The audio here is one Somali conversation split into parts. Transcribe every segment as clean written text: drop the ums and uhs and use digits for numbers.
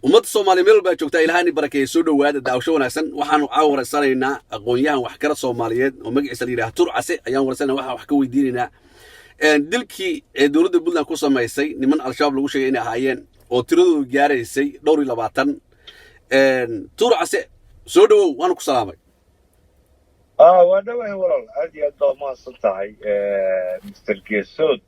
Ummadda Soomaaliya meel walbaa joogtaa, Ilaahani barakeeye. Soo dhowaada, daawasho wanaagsan. Waxaanu caawa wareysanaynaa aqoon-yahan waxgarad Soomaaliyeed oo magaciisa la yidhaha Tur Case ayaan wareysanayna. Waxaan wax ka weydiinaynaa dilkii ee dowladda Puntland ku samaysay niman Al-Shabaab lagu sheegay inay ahaayeen oo tiradoodu gaaraysay dhowr iyo 20. Tur Case, soo dhowow, waanu ku salaamay. Waa dhawahay walaal, aad iyo aad baa umahadsan tahay, Mr Geesood.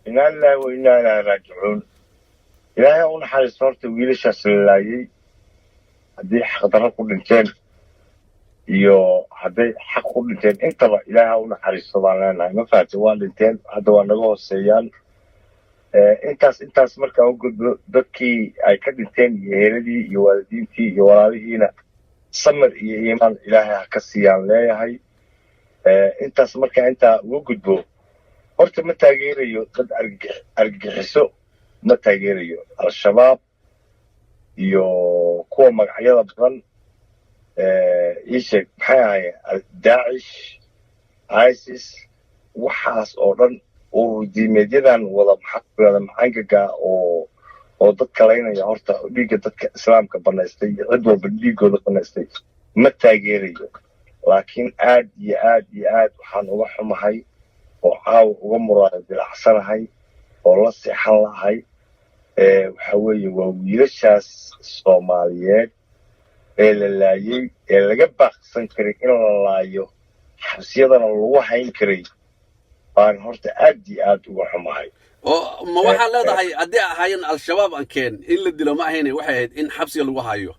Inaa lillahi wa innaa ilaahi raajicuun. Ilaahay u naxariisto horta wiilashaas la laayay, haddii xaqdarro ku dhinteen iyo hadday xaq ku dhinteen intaba, Ilaahay u naxariisto baan leenahay. Ma fahamtay? Waa dhinteen, hadda waa naga hooseeyaan. Intaas markaan u gudbo, dadkii ay ka dhinteen iyo eheladii iyo waalidiintii iyo walaalihiina samir iyo iimaan Ilaahay ha ka siiyaan leeyahay. Intaas markaa intaa uga gudbo, horta ma taageerayo dad argagixiso, ma taageerayo Al-Shabaab iyo kuwa magacyada badan ii sheeg, maxay ahaayeen, Daacish, ISIS, waxaas oo dhan, urur diimeedyadan wada, maxaa ku yidhahda, macangaga oo dad kalaynaya, horta dhiigga dadka Islaamka banaystay iyo cid walba dhiiggooda banaystay ma taageerayo. Laakiin aad iyo aad iyo aad waxaan uga xumahay oo caawa uga muraado dilacsanahay oo la seexan lahay waxa weeye waa wiilashaas Soomaaliyeed ee la laayey, ee laga baaqsan karay in la laayo, xabsiyadana lagu hayn karay, baan horta aad iyo aad uga xumahay. Oo ma waxaad leedahay haddii ahaayeen Al-Shabaab ankeen in la dilo ma ahayne, waxay ahayd in xabsiga lagu hayo?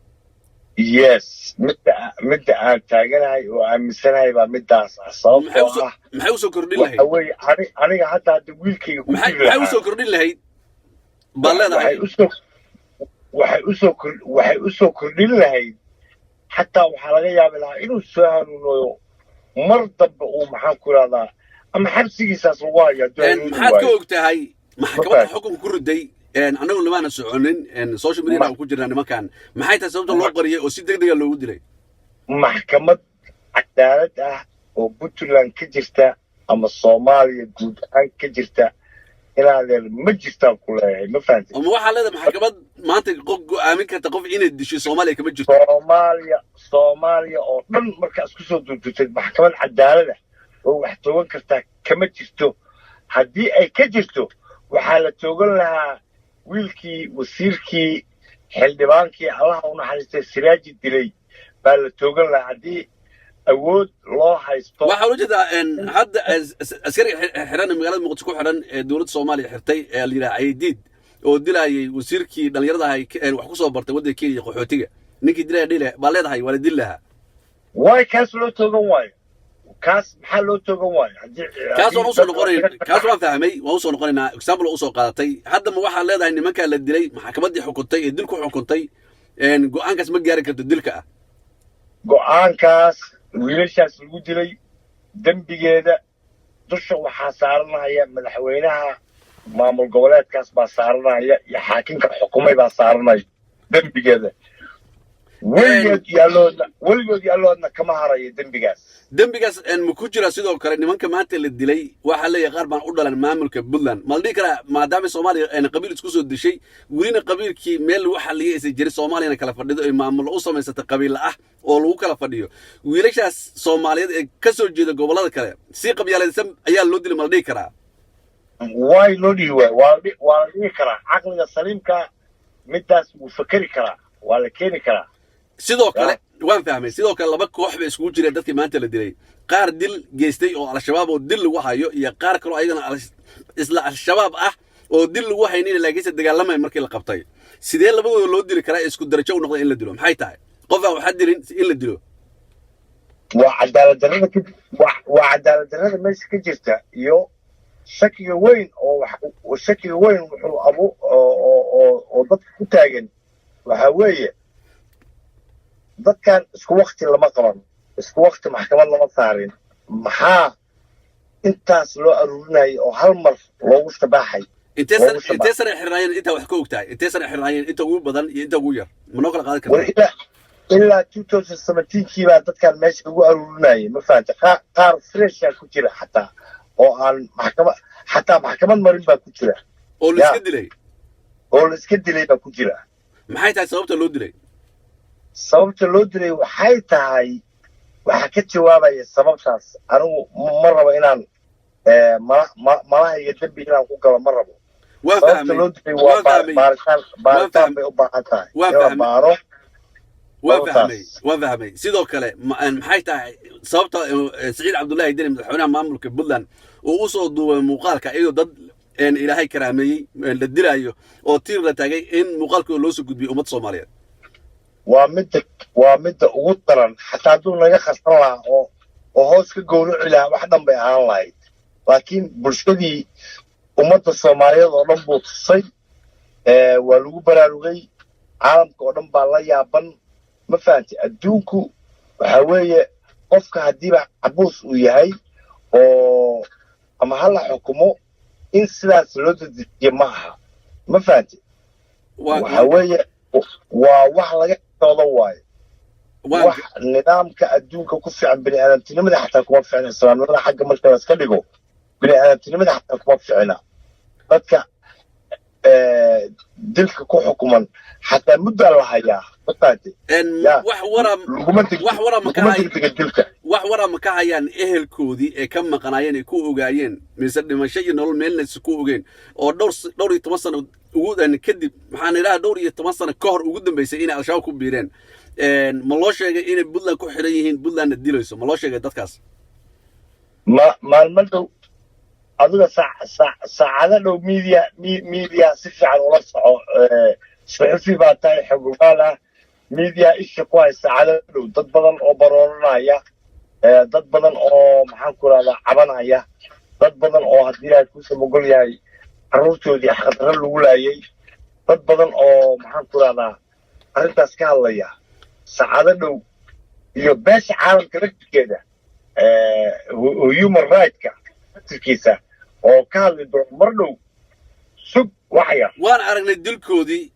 Yes, midda aan taaganahay oo aaminsanahay baa middaas ah, sababtoo ah Maxay usoo kordhin lahayd? Waxa weeye aniga hadda wiilkayga ku Maxay dili maxay lahaa. usoo kordhin lahayd baad leedahay? Waxay usoo kordhin lahayd, xataa waxaa laga yaabi lahaa inuu soo hanuunayo mar dambe uu, maxaan ku ihahdaa, ama xabsigiisaas lagu hayo hadduu hanuuni Maxaad ka waayo. og tahay maxkamadda xukunka ku riday? Annagu nimaana soconin, social media ku jirnaa. Nimankan maxay tahay sababta loo qariyay oo si deg dega loogu dilay? Maxkamad cadaalad ah oo Puntland ka jirta ama Soomaaliya guud ahaan ka jirta inaadeer ma jirtaan ku leeyahay, ma fahantay? Oo ma waxaa leedahay maxkamad maanta qof go'aamin karta qof inay disho Soomaaliya kama jirto? Soomaaliya oo dhan markaa isku soo duudutay, maxkamad cadaalad ah oo wax toogan kartaa kama jirto. Haddii ay ka jirto, waxaa la toogan lahaa wiilkii wasiirkii xildhibaankii, Allaha u naxariistay, Siraaji dilay baa la toogan lahaa haddii awood loo haysto. Waxaa ula jeedaa hadda askariga xiran ee magaalada Muqdisho ku xiran ee dowladda Soomaaliya xirtay ee la yidhaha Caydiid oo dilaayay wasiirkii dhallinyarada ahay wax ku soo bartay waddanka Kenya, qaxootiga, ninkii dilaya dhile baa leedahay waa la dili lahaa? Waay, kaas loo toogan waayo? Kaas maxaa loo toogan waayo haddii Kaas waan haddii usoo noqonayn, kaas waan fahmay, waan usoo noqonaynaa. Example oo usoo qaadatay. Hadda ma waxaa leedahay nimankaa la dilay, maxkamaddii xukuntay ee dil ku xukuntay, go'aankaas ma gaari karto dilka ah? Go'aankaas wiilashaas lagu dilay dembigeeda dusha waxaa saaranaya madaxweynaha maamul goboleedkaas baa saaranaya iyo xaakimka xukumay baa saaranaya dembigeeda. Weligood yaalloodna, weligood yaalloodna kama harayo dembigaas. Dembigaas ma ku jira sidoo kale nimanka maanta la dilay? Waxaa leeyahay qaar baan u dhalan maamulka Puntland. Ma la dhihi karaa, maadaama Soomaaliya qabiil isku soo dishay, welina qabiilkii meel lagu xalliyay aysan jirin, Soomaaliyana kala fadhido ay maamullo u samaysatay qabiilla ah oo lagu kala fadhiyo, wiilashaas Soomaaliyeed ee ka soo jeeda gobollada kale si qabyaaladaysan ayaa loo dilay, ma la dhihi karaa? Waay, loo dhihi waay, waa la dhihi karaa. Caqliga saliimka middaas wuu fakeri karaa, waa la keeni karaa. Sidoo kale waan fahmay. Sidoo kale laba koox bay iskugu jireen dadkii maanta la dilay: qaar dil geystay oo Al-Shabaab oo dil lagu hayo, iyo qaar kaloo ayagana isla Al-Shabaab ah oo dil lagu haynin laakiinse dagaalamay markii la qabtay. Sidee labadooda loo dili karaa ee isku darajo u noqday in la dilo? Maxay tahay qof aan waxaa dilin in la dilo? Waa cadaalad darrada meesha ka jirta iyo shakiga weyn oo shakiga weyn wuxuu abu oo dadka ku taagan waxaa weeye dadkan isku wakti lama qaban, isku wakti maxkamad lama saarin. Maxaa intaas loo aruurinayay oo hal mar loogu shabaaxay? Intee sane xirnaayeen? Intaa wax ka og tahay, intee sane xirnaayeen, inta ugu badan iyo inta ugu yar, ma noo kala qaadan War kartaa? Ilaa 2017kii baa dadkan meesha lagu aruurinayay, ma fahanta? Qaar fresha ku jira xataa oo aan maxkamad xataa maxkamad marin baa ku jira. Oo la iska dilay. Oo la iska dilay baa ku jira. Maxay tahay sababta loo dilay? Sababta loo dilay waxay tahay, waxaa ka jawaabaya sababtaas. Anigu ma rabo inaan malaha iyo dembi inaan ku galo ma rabo. Waa Sababta fahmay. loo dilay waa Waa fahmay. baaritaan bay u baahan tahay Waa in la fahmay. baaro Waa sababtaas. fahmay, waa fahmay. Sidoo kale maxay tahay sababta Siciid Cabdullaahi Deni, madaxweynaha maamulka Puntland, uu u soo duubay muuqaalka iyadoo dad Ilaahay karaameeyey la dilaayo oo tiir la taagay, in muuqaalkooda loo soo gudbiyo ummadda Soomaaliyeed? Waa midda ugu daran. Xataa hadduu naga khasan lahaa oo hoos ka gowraci lahaa, wax dhan bay ahaan lahayd, laakiin bulshadii ummadda Soomaaliyeed oo dhan buu tusay. Waa lagu baraarugay, caalamka oo dhan baa la yaaban. Ma fahantay? Adduunku waxa weeye, qofka haddiiba cabuus uu yahay oo ama ha la xukumo, in sidaas loo dedejiyo ma aha. Ma fahantay? Waxa weeye waa wax laga xisoodo waaye. Wax nidaamka adduunka ku fiican, bini aadamtinimada xataa kuma fiicna. Islaamnimada xagga marka la iska dhigo, bini aadamtinimada xataa kuma fiicna. Dadka dilka ku xukuman xataa muddaa la hayaa. Ma fahantay? Ya. Wax wara Laguma deg wax wara ma ka laguma hay degdega dilka. Wax wara ma ka hayaan ehelkoodii ee ka maqanaayeen, ay ku ogaayeen mise dhimasho iyo nolol meelna is ku ogeen, oo dhowr iyo toban sano ugu kadib, maxaan idhaha, 12 sano ka hor ugu dambeysay inay Al-Shabaab ku biireen? Ma loo sheegay inay Puntland ku xidhan yihiin, Puntlandna dilayso? Ma loo sheegay dadkaas? Ma maalmo dhow, adiga saacado dhow, media si fiican ula soco. Suxufi baa tahay xogogaal ah, media isha ku hay. Saacado dhow dad badan oo barooranaya, dad badan oo, maxaan ku rahdaa, cabanaya, dad badan oo haddii Ilaahay kuusa mogol yahay carruurtoodii xaqdarro lagu laayay, dad badan oo, maxaan ku rahdaa, arrintaas ka hadlaya saacado dhow, iyo beesha caalamka laftirkeeda, human right-ka laftirkiisa oo ka hadli doono mar dhow. Sug wax yar. Waan aragnay dilkoodii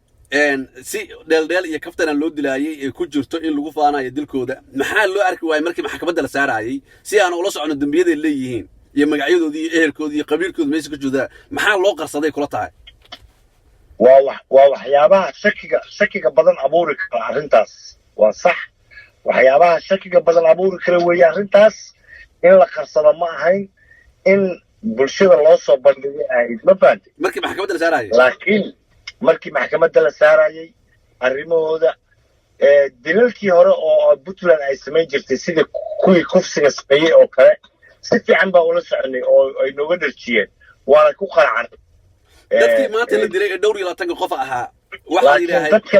si dheeldheel iyo kaftana loo dilaayay ee ku jirto in lagu faanayo dilkooda. Maxaa loo arki waayey markii maxkamadda la saaraayey, si aan ula socono dembiyaday leeyihiin iyo magacyadoodii iyo ehelkoodii iyo qabiilkooda meesha ka joodaa? Maxaa loo qarsaday kula tahay? Waa waxyaabaha shakiga badan abuuri kara arrintaas. Waa sax, waxyaabaha shakiga badan abuuri kara weeye arrintaas. In la qarsado ma ahayn, in bulshada loo soo bandhigay ahayd. Ma fahantay? Markii maxkamadda la saaraayay. Laakiin markii maxkamadda la saarayay arrimahooda, dilalkii hore oo Puntland ay samayn jirtay, sida kuwii kufsiga sameeyey oo kale, si fiican baa ula soconay oo ay nooga dharjiyeen, waana ku qanacnay. Dadkii maanta la dilay ee 24-ka qof ahaa waxaa Laakiin yidhaahay dadka,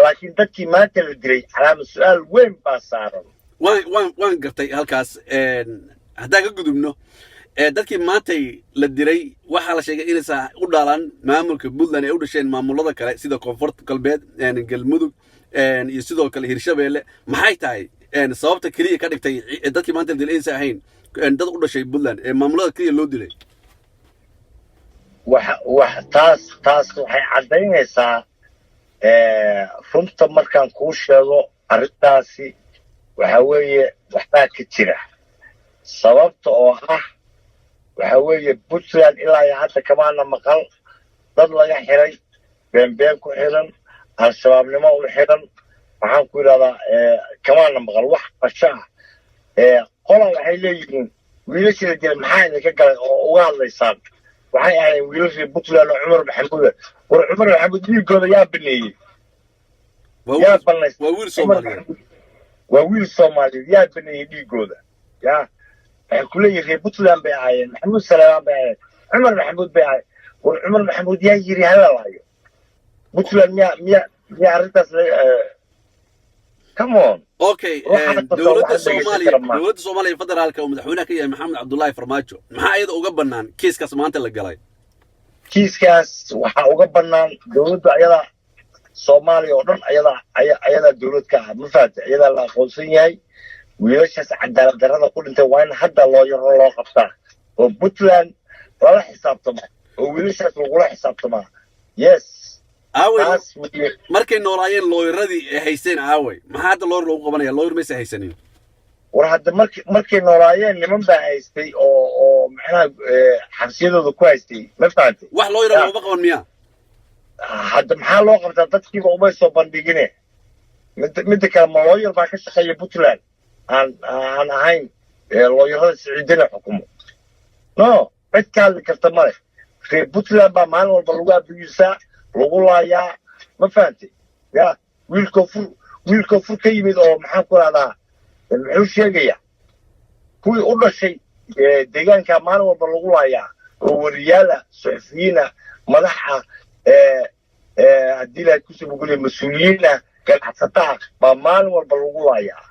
laakiin dadkii maanta la dilay calaamad su-aal weyn baa saaran. Waan gartay halkaas. Haddaan ka gudubno dadkii maantay la dilay, waxaa la sheegay inaysan u dhalan maamulka Puntland ee u dhasheen maamulada kale, sida Koonfurta Galbeed, Galmudug iyo sidoo kale Hirshabeelle. Maxay tahay sababta keliya ka dhigtay dadkii maanta la dilay inaysan ahayn dad u dhashay Puntland ee maamulada keliya loo dilay? Wax taas waxay caddaynaysaa, runta markaan kuu sheego, arrintaasi waxa weeye waxbaa ka jira. Sababta oo ah waxa weeye, Puntland ilaa iyo hadda kamaana maqal dad laga xiray, beenbeen ku xiran, Al-Shabaabnimo u xiran, maxaan ku yidhahdaa, kamaana maqal wax qasho ah. Qola waxay leeyihiin wiilashii la dilay maxaa idinka galay oo uga hadlaysaan? Waxay ahaayeen wiilashii Puntland oo Cumar Maxamuuda. War Cumar Maxamuud dhiigooda yaa baneeyey? Yaa banaystay? Waa wiil Cumar Soomaaliyeed. Maxamuud waa wiil Soomaaliyeed. Yaa baneeyey dhiigooda? Ya waxay ku leeyihin reer Puntland bay ahaayeen, Maxamuud Saleebaan bay ahaayeen, Cumar Maxamuud bay ahaayeen. War Cumar Maxamuud yaa yiri hala laayo? Puntland miyaa arrintaas come on? Okay. Waxaas oo Dowladda wax dhegeysan Soomaaliya kara maaha. Dowladda Soomaaliya federaalka oo madaxweynaha ka yahay Maxamed Cabdullaahi Farmaajo, maxaa iyada uga bannaan kiiskaas maanta la galay? Kiiskaas waxaa uga bannaan dowladda ayadaa Soomaaliya oo dhan ayadaa ayadaa dowlad ka ah. Ma fahamtay? Ayadaa la aqoonsan yahay. Wiilashaas cadaalad darrada ku dhintay waa in hadda loo yaro loo qabtaa oo Puntland lala xisaabtamaa oo wiilashaas lagula xisaabtamaa, yes. Aaway Taas weye. Markay noolaayeen lawyeradii ay haysteen aaway? Maxaa hadda lawyer loogu qabanaya? Lawyer maysa haysanin. War hadda markay noolaayeen niman baa haystay oo macnaha xabsiyadooda ku haystay. Ma fahantay? Wax lawyer Ya. looma qaban miyaa? Hadda maxaa loo qabtaa? Dadkiiba umay soo bandhigine. Midda kale, ma lawyer baa ka shaqeeya Puntland aan ahayn lawyerada Siciidina xukumo? No, cid ka hadli karta male. Reer Puntland baa maalin walba lagu abiyuusaa, lagu laayaa, ma fahantay? Ya wiilkoo fur ka yimid oo, maxaan ku rahdaa, muxuu sheegayaa? Kuwii u dhashay deegaanka maalin walba lagu laayaa oo wariyaal ah, suxufiyiin ah, madax ah, haddii Ilahay kusoo bogoliya, mas-uuliyiin ah, ganacsataha baa maalin walba lagu laayaa.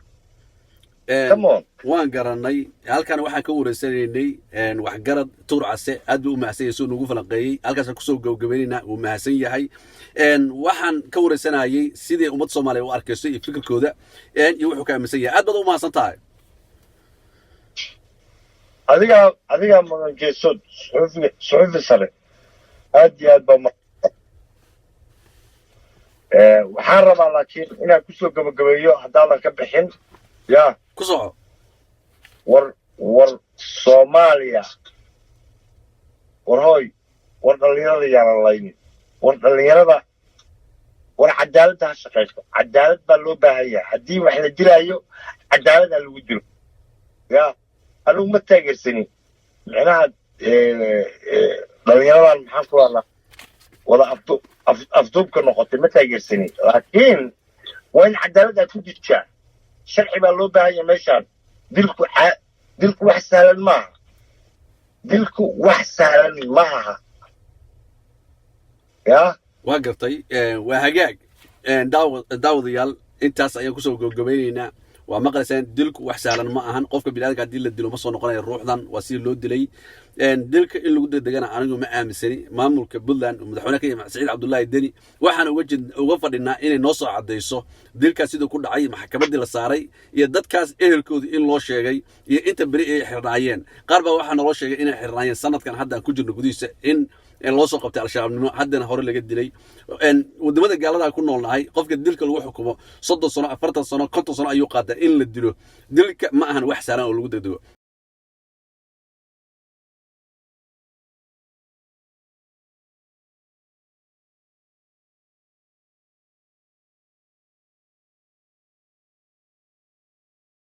Come on. Waan garanay. Halkan waxaan ka wareysanaynay waxgarad Tuur Case. Aad buu u mahadsan yahay soo nagu falanqeeyey. Halkaasaan kusoo gabagabaynaynaa. Wuu mahadsan yahay. Waxaan ka wareysanayay sidii ummadda Soomaaliya u arkayso iyo fikirkooda iyo wuxuu ka aaminsan yahay. Aad baad u mahadsan tahay. Adigaa mudan, Geesood, suxufi sare. Aad iyo aad baa. Waxaan rabaa laakiin inaan kusoo gabagabeeyo, haddaadan ka bixin ya. Ku soco. War Soomaaliya, war hooy, war dhallinyarada yaanan laynin. War dhallinyarada, war cadaaladda ha shaqayso. Cadaalad baa loo baahan yahay. Haddii wax la dilaayo, cadaalad ha lagu dilo. Ya anigu ma taageersanin micnaha dhallinyaradan, maxaan ku hadlaa, wada afduubka noqotay ma taageersanin, laakiin waa in cadaalad aad ku dijaa. Sharci baa loo baahan yahay meeshaan. Dilku wax sahlan maaha. Dilku wax sahlan ma aha ya. Waa gartay. Waa hagaag. Daawadayaal, intaas ayaan kusoo gabagabaynaynaa. Waa maqlaysaan, dilku wax sahlan ma ahan. Qofka biniadamka haddii la dilo, ma soo noqonayo ruuxdan. Waa sidii loo dilay. Dilka in lagu degdegana anigu ma aaminsani. Maamulka Puntland, madaxweyne ka yimid Saciid Cabdullaahi Deni, waxaan uga fadhinaa inay noo soo caddayso dilkaas siduu ku dhacay, maxkamaddii la saaray iyo dadkaas ehelkoodii in loo sheegay iyo inta beri ay xirnaayeen. Qaar baa waxaa naloo sheegay inay xirnaayeen sanadkan hadda aan ku jirno gudihiisa, in loo soo qabtay Al-Shabaabnimo, haddana hore laga dilay. Waddamada gaalada ku noolnahay, qofka dilka lagu xukumo 30 sano, 40 sano, 50 sano ayuu qaataa in la dilo. Dilka ma ahan wax sahlan oo lagu degdego.